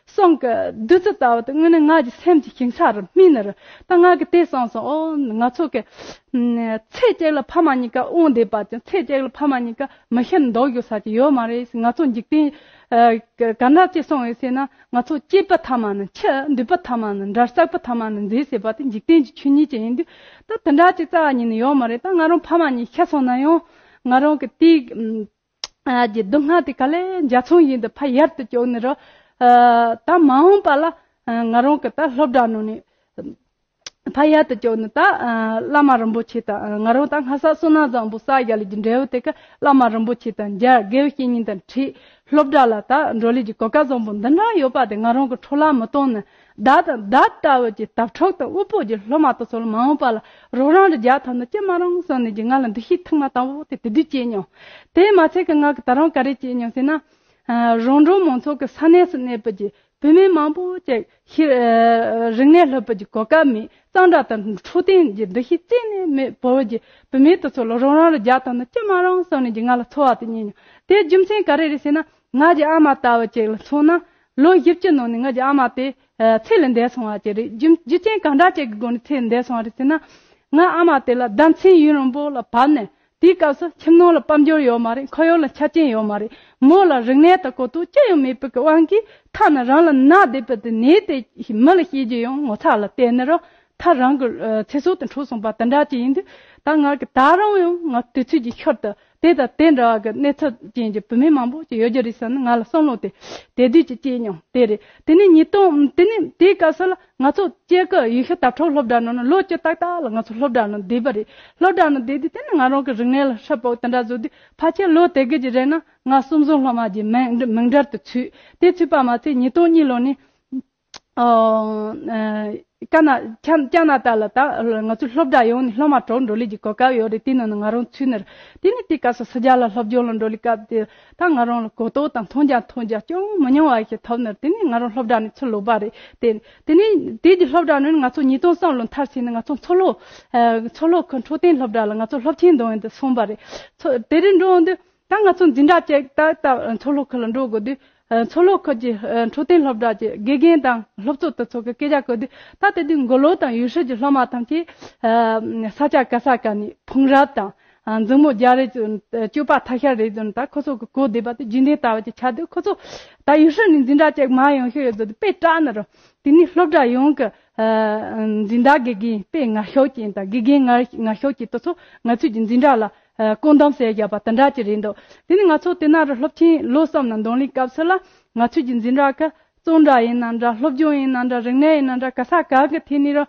གསུང་གི་བདུད་རྩི་ལྟ་བུ་དེ་དངོས་གནས་ང་གི་སེམས་ཀྱི་ཞིང་ས་རུ་སྨིན་ནི་རེད། ད་ང་གིས་དེ་བསམ་སོང་། ཨོ། ང་ཚོ་གི་ཨ་ཚེ་གཅིག་ལ་ཕ་མ་གཉིས་ཀ་དབང་བསྡད་པ་ཅིག་ཚེ་གཅིག་ལ་ཕ་མ་གཉིས་ཀ་མི་ཤི་འདུག་ཡོད་ས་ཅིག་ཡོད་མ་རེད། ང་ཚོ་འཇིག་རྟེན་ཨ་ག་ག་འདྲ་ཅིག་སོང་ཡོད་ཟེར་ན། ང་ཚོ་སྐྱེས་པ་ཐ་མ་ནས་འཆི། འདུས་པ་ཐ་མ་ནས་འབྲལ། བསགས་པ་ཐ་མ་ནས་འཛད་ཟེར་བ་དེ་འཇིག་རྟེན་གྱི་ཆོས་ཉིད་ཅིག་ཡིན་དུས། ད་དེ་འདྲ་ཅིག་རྩ་བ་ཉིད་ནས་ཡོད་མ་རེད། ད་ང་རང་ཕ་མ་གཉིས་ཤི་སོང་ན་ཡང་། ང་རང་གི་དེའི་ཨ་གི་སྡུག་བསྔལ་དེ་ག་ལེ་འཇའ་ཚོན་བཞིན་དུ་ཕར་ཡལ་དུ་བཅུག་ནི་རེད། ཨ། ད་མ་འོངས་པ་ལ་ཨ་ང་རང་གི་ད་སློབ་གྲྭ་ནང་ནས་ཕར་ཡལ་དུ་བཅུག་ནི། ད་ཨ་བླ་མ་རིན་པོ་ཆེ་དང་། ང་རང་ད་སྔ་ས་བསོད་ནམས་བཟང་པོ་བསགས་བཞག་ལས་ཀྱི་འབྲས་བུ་དེ་ག་བླ་མ་རིན་པོ་ཆེ་དང་མཇལ། དགེ་བའི་བཤེས་གཉེན་དང་འཕྲད། སློབ་གྲྭ་ལ་ད་འགྲོ་ལས་ཀྱི་གོ་སྐབས་བཟང་པོ་འདི་འདྲ་ཡོད་པ་དེ་ང་རང་གིས་འཕྲོ་བརླག་མི་གཏོང་ནི། བདག་དང་བདག་ལྟ་བུ་གྱི་དྭགས་ཕྲུག་དང་དབུལ་པོ་གྱི་སློབ་མ་དེ་ཚོ་ལ་མ་འོངས་པ་ལ་རོགས་རམ་རེ་རྒྱག་ཐུབ་ན་ཅི་མ་རུང་བསམ་ནས་ཀྱི་ང་ལ་འདུ་ཤེས་ཐེངས་མ་དང་པོ་དེ་དེ་དུས་སྐྱེས་མྱོང་། དེ་མ་ཚད་ཀྱི་ང་གིས་ད་རུང་ག་རེ་བྱས་མྱོང་ཟེར་ན། ཨ། རོང་འབྲོག་མང་ཚོགས་ཀྱི་ས་གནས་སུ་གནས་པའི་གི་ བུད་མེད་མང་པོ་ཅིག་ཤི་ཨ་རིག་གནས་སློབ་པ་གི་གོ་སྐབས་མེད། གཙང་སྦྲ་དང་འཕྲོད་བསྟེན་གྱི་འདུ་ཤེས་རྩད་ནས་མེད། བོད་ཀྱི་བུད་མེད་དེ་ཚོ་ལ་རང་རང་ལ་རྒྱག་བཏང་ན་ཅི་མ་རུང་བསམ་ནས་ཀྱི་ང་ལ་ཚོར་བ་དེ་རྙེད་མྱོང་། དེའི་རྒྱུ་མཚན་ག་རེ་རེད་ཟེར་ན། ང་གི་ཨ་མ་ལྟ་བུ་ཅིག་ལ་མཚོན་ན། ལོ་བཞི་བཅུ་ནང་ནས་ང་གི་ཨ་མ་དེ་ཨ་ཚེ་ལས་འདས་སོང་བ་ཅིག་རེད། རྒྱུ་རྒྱུ་རྐྱེན་གང་འདྲ་ཅིག་གི་སྒོ་ནས་ཚེ་ལས་འདས་སོང་བ་རེད་ཟེར་ན། ང་ཨ་མ་དེ་ལ་ཟླ་མཚན་ཡུན་རིང་པོ་ལ་བབས་ནས། དེའི་སྐབས་སུ་ཁྱིམ་ནང་ལ་དཔལ་འབྱོར་ཡོད་མ་རེད། ཁོར་ཡུག་ལ་ཆ་རྐྱེན་ཡོད་མ་རེད། མོ་ལ་རིག་གནས་དང་གོ་རྟོགས་ཅི་ཡང་མེད་པའི་གི་དབང་གིས། ཐ་ན་རང་ལ་ན་བསྡད་པ་དེ་ནད་དེ་མི་ལ་བཤད་རྒྱུ་ཡང་ངོ་ཚ་ལ་བལྟས་ནས་རང་ཐ་རང་གི་ཨ་ཚེ་སྲོག་དེ་འཕྲོག་སོང་བ་དེ་འདྲ་ཅིག་ཡིན་དུས། ད་ང་གི་ད་རུང་ཡང་ང་དུས་ཚོད་ཀྱི་ཤུལ་དུ་དེ་དང་དེ་འདྲ་བ་གི་གནས་ཚུལ་ཅན་གྱི་བུད་མེད་མང་པོ་ཅིག་ཡོད་རྒྱུ་རེད་བསམ་ནས་ང་ལ་བསམ་བློ་དེ་དེ་དུས་ཀྱི་སྐྱེས་མྱོང་། དེ་རེད། དེ་ནས་ཉིས་སྟོང་དེ་ནས་དེའི་སྐབས་སུ་ལ་ང་ཚོ་སྐྱེས་སྐབས་ཡུལ་ཤུལ་དྭགས་ཁྲོད་སློབ་གྲྭ་ནང་ནས་ལོ་བཅུ་ཏག་ཏག་ལ་ང་ཚོ་སློབ་གྲྭ་ནང་བསྡད་པ་རེད། སློབ་གྲྭ་ནང་བསྡད་དུས་དེ་ནས་ང་རང་གི་རིག་གནས་ལ་ཧྲིལ་པོ་དེ་འདྲ་བཟོ་དུས། ཕལ་ཆེར་ལོ་དེ་གི་ཅིག་རིང་ན་ང་གསུམ་བཟང་སློབ་མ་གི་མིང་མིང་གྲལ་དུ་ཚུད། དེ་ཚུད་པ་མ་ཚད་ཉིས་སྟོང་གཉིས་ལོ་ནས་ཨོ་ཨ་ཀ་ན་ཅ་ཅ་ན་ཏ་ལ་ད་ང་ཚོ་སློབ་གྲྭ་ཡོངས་ནས་སློབ་མ་དྲུག་འགྲོ་ལས་ཀྱི་གོ་སྐབས་ཡོད་རེད། དེ་ནང་ནས་ང་རང་ཚུད་ནས། དེ་ནས་དེའི་སྐབས་སུ་ཕྱི་རྒྱལ་ལ་སློབ་སྦྱོང་ལ་འགྲོ་ལས་སྐབས་དེ། ད་ང་རང་ལ་གོ་རྟོགས་དང་མཐོང་རྒྱ་མཐོང་རྒྱ་ཅུང་མི་ཉུང་བ་ཞིག་ཐོབ་ནས། དེ་ནས་ང་རང་སློབ་གྲྭ་ནས་ཚུར་ལོག་པ་རེད། དེ་དེ་ནས་དེ་གི་སློབ་གྲྭ་ནས་ང་ཚོ་ཉིས་སྟོང་གསུམ་ལོ་མཐར་ཕྱིན་ནས་ང་ཚོ་མཚོ་ལྷོ་ཨ་མཚོ་ལྷོ་ཁུལ་འཕྲོད་བསྟེན་སློབ་གྲྭ་ལ་ང་ཚོ་སློབ་ཆེན་འདོན་ཡོང་དུ་སོང་པ་རེད། ཚོ་དེ་རིང་འགྲོ་འོང་དུས་ད་ང་ཚོ་འཛིན་གྲྭ་གཅིག་ད་ད་མཚོ་ལྷོ་ཁུལ་ལ་འགྲོ་དགོས་དུས། ཨ་མཚོ་ལྷོ་ཁུལ་གྱི་ཨ་འཕྲོད་བསྟེན་སློབ་གྲྭ་གྱི་དགེ་རྒན་དང་སློབ་གཙོ་དེ་ཚོ་གི་སྐད་ཆ་གོ་དུས། ད་དེ་དུས་མགོ་ལོག་དང་ཡུལ་ཤུལ་གྱི་སློབ་མ་ཐམས་ཅད་ཨ་ས་ཆ་ག་ས་ག་ནས་ཕུང་རབས་དང་། ཨ་མཛུབ་མོ་རྒྱག་རེས་ཀྱི་སྤྱོད་པ་ཐ་ཤལ་རེད་ཟེར་ནས། ད་ཁོ་ཚོ་གི་གོ་བདེ་བ་དེ་རྒྱུན་ལྡན་ལྟ་བུ་ཅིག་ཆགས་དུས། ཁོ་ཚོ་ད་ཡུལ་ཤུལ་ནས་འཛིན་གྲྭ་གཅིག་མར་ཡོང་ཤོག་ཡོད་ཟེར་དུས་དཔེ་སྐྲག་ནས་རོ། དེ་ནས་སློབ་གྲྭ་ཡོངས་ཀྱི་ཨ་འཛིན་བདག་དགེ་རྒན་དཔེ་ངར་ཤུགས་ཅན་དང་། དགེ་རྒན་ངར་ངར་ཤུགས་ཅན་དེ་ཚོ་ང་ཚོའི་གི་འཛིན་གྲྭ་ལ་ཨ་བཀོད་འདོམས་བྱས་བཞག་པ་དེ་འདྲ་ཅིག་རེད་འདུག་དེ་ནས་ང་ཚོ་དེ་ན་རུ་སློབ་ཆེན་ལོ་གསུམ་ནང་འདོན་ལས་སྐབས་སུ་ལ། ང་ཚོའི་གི་འཛིན་གྲྭ་གི་གཙང་སྦྲ་ཡིན་ན་འདྲ། སློབ་སྦྱོང་ཡིན་ན་འདྲ། རིག་གནས་ཡིན་ན་འདྲ། ག་ས་ག་གི་ཐད་ནས་རུ་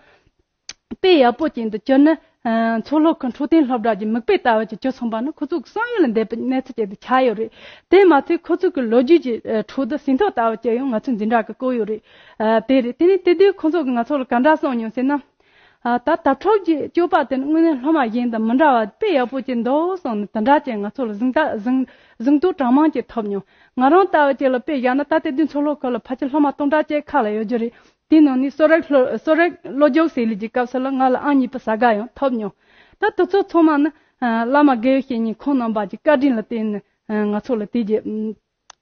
དཔེ་ཡག་པོ་ཅན་དུ་གྱུར་ནས། ཨ་མཚོ་ལྷོ་ཁུལ་འཕྲོད་བསྟེན་སློབ་གྲྭ་གྱི་མིག་དཔེ་ལྟ་བུ་ཅིག་གྱུར་སོང་པ་ནི་ཁོ་ཚོ་གི་བསམ་ཡུལ་ལས་འདས་པའི་གནས་ཚུལ་ཅིག་ཏུ་ཆགས་ཡོད་རེད། དེ་མ་ཚད་ཁོ་ཚོ་གི་ལོ་རྒྱུས་ཀྱི་ཨ་ཁྲོད་དུ་ཟིན་ཐོ་ལྟ་བུ་ཅིག་ཡང་ང་ཚོའི་འཛིན་གྲྭ་གི་བཀོད་ཡོད་རེད། ཨ་དེ་རེད། དེ་ནས་དེ་དུས་ཁོ་ཚོ་གི་ང་ཚོ་ལ་ག་འདྲ་གསུངས་མྱོང་ཟེར་ན། ཨ་ད་དྭགས་ཁྲོད་ཀྱི་སྤྱོད་པ་དེ་ནི་དངོས་གནས་སློབ་མ་གཞན་དང་མི་འདྲ་བ་དཔེ་ཡག་པོ་ཅིག་འདུག་གསུངས་ནས། དེ་འདྲ་ཅིག་ང་ཚོ་ལ་གཟེངས་རྟགས་གཟེངས་གཟེངས་བསྟོད་གྲངས་མང་ཅིག་ཐོབ་མྱོང་། ང་རང་ལྟ་བུ་ཅིག་ལ་དཔེ་བཞག་ན། ད་དེ་དུས་མཚོ་ལྷོ་ཁུལ་ལ་ཕལ་ཆེར་སློབ་མ་སྟོང་ཕྲག་གཅིག་ཁ་ལ་ཡོད་རྒྱུ་རེད། དེའི་ནང་ནས་གསོ་རིག་སློབ་གསོ་རིག་སློབ་སྦྱོང་ཟེར་ལས་ཀྱི་སྐབས་སུ་ལ་ང་ལ་ཨང་གཉིས་པ་ས་ག་ཡང་ཐོབ་མྱོང་། ད་དེ་ཚོ་ཚང་མ་ནི་ཨ་བླ་མ་དགེ་བའི་བཤེས་གཉེན་ཁོང་རྣམ་པ་གྱི་བཀའ་དྲིན་ལ་བརྟེན་ནས་ཨ་ང་ཚོ་ལ་དེ་གྱི་ཨམ་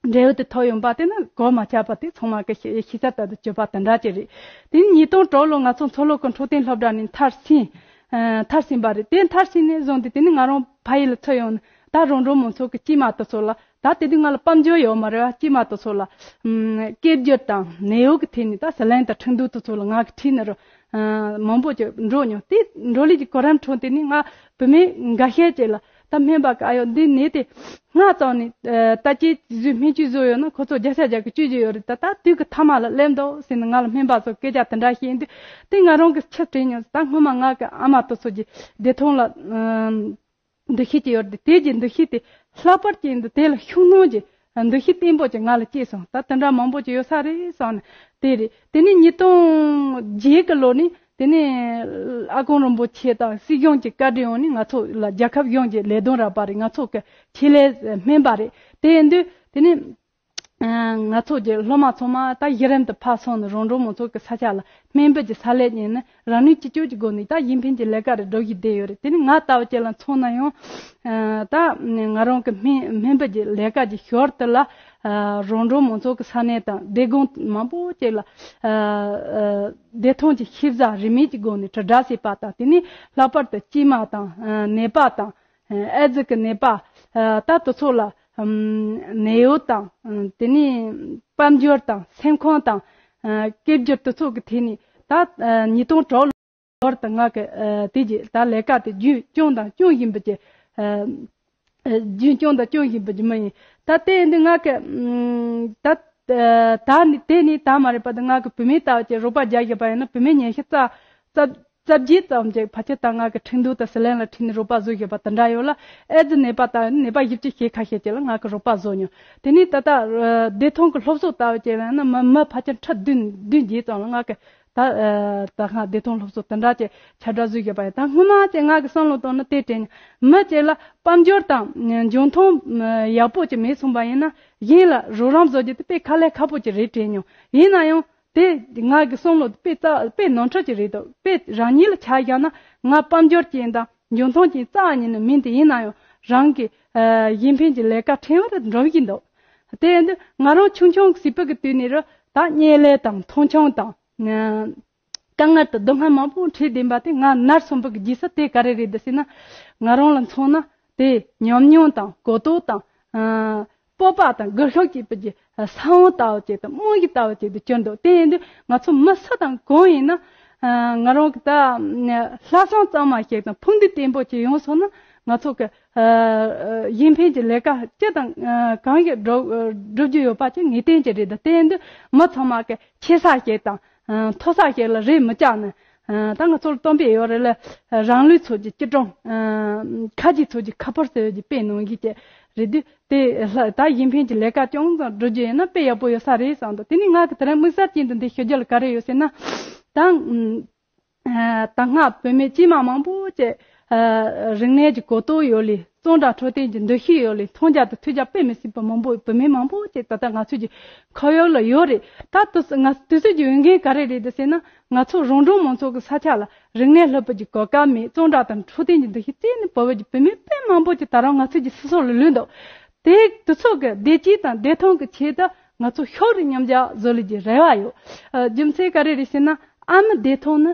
འབྲས་བུ་དེ་ཐོབ་ཡོང་པ་དེ་ནི་གོར་མ་ཆག་པ་དེ་ཚང་མ་གི་ཤེས་ཤེས་ཚད་ལྟར་དུ་གྱུར་པ་དེ་འདྲ་ཅིག་རེད། དེ་ནས་ཉིས་སྟོང་དྲུག་ལོ་ང་ཚོ་མཚོ་ལྷོ་ཁུལ་འཕྲོད་བསྟེན་སློབ་གྲྭ་ནས་མཐར་ཕྱིན། ཨ་མཐར་ཕྱིན་པ་རེད། དེ་མཐར་ཕྱིན་ནས་བཟུང་སྟེ་དེ་ནས་ང་རང་ཕ་ཡུལ་ལ་ཚུར་ཡོང་ནས། ད་རོང་འབྲོག་མང་ཚོགས་ཀྱི་སྐྱེས་མ་དེ་ཚོ་ལ། ད་དེ་དུས་ང་ལ་དཔལ་འབྱོར་ཡོད་མ་རེད་བ། སྐྱེས་མ་དེ་ཚོ་ལ་ཨམ་སྐད་སྒྱུར་དང་ནད་གཡོག་གི་ཐད་ནས། ད་ཟི་ལིང་དང་ཁྲིན་ཏུའུ་དེ་ཚོ་ལ་ང་གི་ཁྲིད་ནས་རུ་ཨ་མང་པོ་ཅིག་འགྲོ་མྱོང་། དེ་འགྲོ་ལས་ཀྱི་གོ་རིམ་ཁྲོད་དེ་ནས་ང་བུད་མེད་འགའ་ཤས་ཅིག་ལ། ད་སྨན་པ་གི་ཨ་ཡོ་འདི་ནད་དེ་སྔ་ཙམ་ནས་ཨ་ལྟ་དཔྱད་བཟོས་སྨན་བཅོས་བཟོས་ཡོད་ན་ཁོ་ཚོ་བརྒྱ་ཆ་བརྒྱ་གི་བཅོས་ཀྱི་ཡོད་རེད། ད་ད་དུས་ཀྱི་ཐ་མ་ལ་སླེབས་འདུག་ཟེར་ནས་ང་ལ་སྨན་པ་ཚོ་སྐད་ཆ་དེ་འདྲ་བཤད་དུས། དེ་ང་རང་གི་ཆེས་དྲན་མྱོང་། ད་སྔོན་མ་ང་གི་ཨ་མ་དེ་ཚོ་གི་བདེ་ཐང་ལ་ཨ་འདུ་ཤེས་ཅིག་ཡོད་རེད། དེ་གི་འདུ་ཤེས་དེ་ལྷག་པར་ཅན་དུ་དེ་ལ་ཤུགས་སྣོན་གྱི་འདུ་ཤེས་བརྟན་པོ་ཅིག་ང་ལ་སྐྱེས་སོང་། ད་དེ་འདྲ་མང་པོ་ཅིག་ཡོད་ས་རེད་བསམ་ནས། དེ་རེད། དེ་ནས་ཉིས་སྟོང་བརྒྱད་གི་ལོ་ནས་དེ་ནས་ཨ་དཀོན་རིན་པོ་ཆེ་དང་སྲིད་གཞུང་གི་བཀའ་དྲིན་འོག་ནས་ང་ཚོ་ལ་རྒྱལ་ཁབ་གཞུང་གི་ལས་དོན་རག་པ་རེད། ང་ཚོ་གི་ཆེད་ལས་སྨན་པ་རེད། དེ་ཡིན་དུས་དེ་ནས། ཨ་ང་ཚོ་གི་སློབ་མ་ཚང་མ་ད་གཞི་རིམ་དུ་ཕར་སོང་ནས་རོང་འབྲོག་མང་ཚོགས་ཀྱི་ས་ཆ་ལ་སྨན་པ་གྱི་ས་ལས་ཉན་ནས། རང་ནུས་ཅི་ལྕོགས་ཀྱི་སྒོ་ནས་ད་གཞན་ཕན་གྱི་ལས་ཀ་རེ་སྒྲུབ་བཞིན་བསྡད་ཡོད་རེད། དེ་ནི་ང་ལྟ་བུ་ཅིག་ལ་མཚོན་ན་ཡང་ཨ་ད་ང་རང་གི་སྨན་སྨན་པ་གྱི་ལས་ཀ་གྱི་ཞོར་དུ་ལ་ཨ་རོང་འབྲོག་མང་ཚོགས་ཀྱི་ས་གནས་དང་སྡེ་དགོན་མང་པོ་ཅིག་ལ་ཨ་ཨ་བདེ་ཐང་གི་ཤེས་བྱ་རིན་མེད་ཀྱི་སྒོ་ནས་དྲིལ་བསྒྲགས་བྱས་པ་དང་། དེ་ནི་ལྷག་པར་དུ་སྐྱེས་མ་དང་ཨ་ནད་པ་དང་། ཨེ་ཙི་གི་ནད་པ། ཨ་ད་དེ་ཚོ་ལ་ཨམ་ནད་གཡོག་དང་། ཨ་དེ་ནས་དཔལ་འབྱོར་དང་སེམས་ཁམས་དང་། ཨ་སྐད་སྒྱུར་དེ་ཚོ་གི་ཐད་ནས་ད་ཨ་ཉིས་སྟོང་དྲུག་ལོར་དུ་ང་གི་ཨ་དེ་གི་ད་ལས་ཀ་དེ་རྒྱུན་སྐྱོང་དང་སྐྱོང་བཞིན་པ་གི་ཨ་ཨ་རྒྱུན་སྐྱོང་དང་སྐྱོང་བཞིན་པ་གི་མི་ཡིན། ད་དེ་ཡིན་དུས་ང་གི་ཨམ་ད་ཨ་ད་ནི་དེ་ནི་ད་མ་རེད་པ། ད་ང་གི་བུད་མེད་ལྟ་བུ་ཅིག་རོགས་པ་རྒྱག་བཞིན་པ་ཡིན་ན། བུད་མེད་ཉི་ཤུ་རྩ་རྩ་རྩ་བརྒྱད་ཙམ་ཅིག་ཕལ་ཆེར་ད་ང་གི་ཁྲིན་ཏུའུ་དང་ཟི་ལིང་ལ་ཁྲིད་ནས་རོགས་པ་བཟོ་བཞིན་པ་དེ་འདྲ་ཡོད་ལ། ཨེ་ཙི་ནད་པ་དང་ནད་པ་བཞི་བཅུ་ཞེ་ཁ་ཤས་ཅིག་ལ་ང་གི་རོགས་པ་བཟོ་མྱོང་། དེ་ནས་ད་ལྟ་ཨ་བདེ་ཐང་གི་སློབ་གསོ་ལྟ་བུ་ཅིག་ལ་ན་མི་མི་ཕལ་ཆེར་ཁྲི་བདུན་བདུན་བརྒྱད་ཙམ་ལ་ང་གི་ད་ཨ་ད་ང་བདེ་ཐང་སློབ་གསོ་དེ་འདྲ་ཅིག་ཁྱབ་བསྒྲགས་བཟོ་བཞིན་པ་ཡིན། ད་སྔོན་མ་ཅིག་ང་གི་བསམ་བློ་བཏང་ན་དེ་དྲན། མི་ཅིག་ལ་དཔལ་འབྱོར་དང་འཇོན་ཐང་ཡག་པོ་ཅིག་མེད་སོང་པ་ཡིན་ན། གཞན་ལ་རོགས་རམ་བཟོ་རྒྱུ་དེ་དཔེ་དཀའ་ལས་ཁག་པོ་ཅིག་རེད་དྲན་མྱོང་། ཡིན་ན་ཡང་དེ་ང་གི་བསམ་བློ་དེ་དཔེ་རྩ་དཔེ་ནོར་འཁྲུལ་ཅིག་རེད་འདུག་དཔེ་རང་ཉིད་ལ་ཆ་བཞག་ན་ང་དཔལ་འབྱོར་ཅན་དང་འཇོན་ཐང་ཅན་རྩ་བ་ཉིད་ནས་མིན། དེ་ཡིན་ན་ཡང་རང་གི་ཨ་གཞན་ཕན་གྱི་ལས་ཀ་ཕྲན་བུ་རེ་འགྲོ་གི་འདུག་དེ་ཡིན་དུས་ང་རང་ཆུང་ཆུང་གི་སྲིད་པ་གི་དུས་ནས་རུ་ད་བརྙས་ལས་དང་མཐོང་ཆུང་དང་། དཀའ་ངལ་དང་སྡུག་བསྔལ་མང་པོ་འཕྲད་བསྡད་པ་དེ་ང་ནར་སོན་པ་གི་རྗེས་སུ་དེ་ག་རེ་རེད་འདུག་ཟེར་ན། ང་རང་ལ་མཚོན་ན་དེ་ཉམས་མྱོང་དང་གོ་རྟོགས་དང་། ཨ་སྤོབས་པ་དང་སྒུལ་ཤུགས་སྐྱེད་པའི་གི་ས་བོན་ལྟ་བུ་ཅིག་དང་རྨང་གཞི་ལྟ་བུ་ཅིག་ཏུ་གྱུར་འདུག་དེ་ཡིན་དུས་ང་ཚོ་མི་སུ་དང་གང་ཡིན་ན། ཨ་ང་རང་གི་ད་ལྷག་བསམ་གཙང་མ་ཞིག་དང་ཕུགས་འདུན་བརྟན་པོ་ཅིག་ཡོང་སོང་ན་ང་ཚོ་གི་ཨ་གཞན་ཕན་གྱི་ལས་ཀ་ཅི་དང་ཨ་གང་ཞིག་སྒྲུབ་སྒྲུབ་རྒྱུ་ཡོད་པ་ཅིག་ངེས་གཏན་ཅིག་རེད། ད་དེ་ཡིན་དུས་མི་ཚང་མ་གི་ཆེ་ས་ཞིག་དང་། ཨ་མཐོ་ས་ཞིག་ལ་རེད་མི་བཅག་ནས། ཨ་ད་ང་ཚོར་སྟོན་པས་ཡོད་རེད་ལ། རང་ལུས་ཚོགས་ཀྱི་སྐྱིལ་ཀྲུང་། ཨ་ཁ་རྗེ་ཚོགས་ཀྱི་ཁ་ཕོར་ཟེར་བའི་དཔེ་ནང་བཞིན་གྱི་རེད་དུས་དེ་ལྷ་ད་གཞན་ཕན་གྱི་ལས་ཀ་ཅུང་ཙམ་སྒྲུབ་རྒྱུ་ཡིན་ན་དཔེ་ཡག་པོ་ཡོད་ས་རེད་བསམ་འདུག་དེ་ནས་ང་གི་དེ་རིང་དམིགས་བསལ་ཅན་དུ་འདི་ཞུ་རྒྱུ་ལ་ག་རེ་ཡོད་ཟེར་ན། ད་ཨ་ད་སྔ་བུད་མེད་སྐྱེས་མ་མང་པོ་ཅིག་ཨ་རིག་གནས་ཀྱི་གོ་རྟོགས་ཡོད་ལས་གཙང་སྦྲ་འཕྲོད་བསྟེན་གྱི་འདུ་ཤེས་ཡོད་ལས་མཐོང་རྒྱ་དང་ཐོས་རྒྱ་དཔེ་མི་སྲིད་པ་མང་པོ་བུད་མེད་མང་པོ་ཅིག་ད་ལྟ་ང་ཚོའི་གི་ཁོར་ཡུག་ལ་ཡོད་རེད། ད་དུས་ང་དུས་ཚོད་ཀྱི་འོས་འགན་ག་རེ་རེད་འདུག་ཟེར་ན། ང་ཚོ་རོང་འབྲོག་མང་ཚོགས་ཀྱི་ས་ཆ་ལ་རིག་གནས་སློབ་པའི་གི་གོ་སྐབས་མེད། གཙང་སྦྲ་དང་འཕྲོད་བསྟེན་གྱི་འདུ་ཤེས་རྩད་ནས་བོར་བའི་གི་བུད་མེད་དཔེ་མང་པོ་ཅིག་ད་རུང་ང་ཚོའི་གི་སོ་སོ་ལ་ལུས་འདུག་དེ་དུས་ཚོད་ཀྱི་བདེ་སྐྱིད་དང་བདེ་ཐང་གི་ཆེད་དུ་ང་ཚོ་ཤུགས་རེ་མཉམ་རྒྱག་བཟོ་ལས་ཀྱི་རེ་བ་ཡོད། ཨ་རྒྱུ་མཚན་ག་རེ་རེད་ཟེར་ན། ཨ་མའི་བདེ་ཐང་ནི་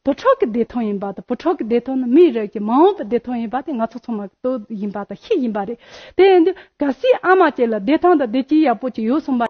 བུ་ཕྲུག་གི་བདེ་ཐང་ཡིན་པ་དང་། བུ་ཕྲུག་གི་བདེ་ཐང་ནི་མིའི་རིགས་ཀྱི་མ་འོངས་པའི་བདེ་ཐང་ཡིན་པ་དེ་ང་ཚོ་ཚང་མ་གི་རྟོགས་ཡིན་པ་དང་ཤེས་ཡིན་པ་རེད། དེ་ཡིན་དུས་གལ་སྲིད་ཨ་མ་བཅས་ལ་བདེ་ཐང་དང་བདེ་སྐྱིད་ཡག་པོ་ཅིག་ཡོད་སོང་པ།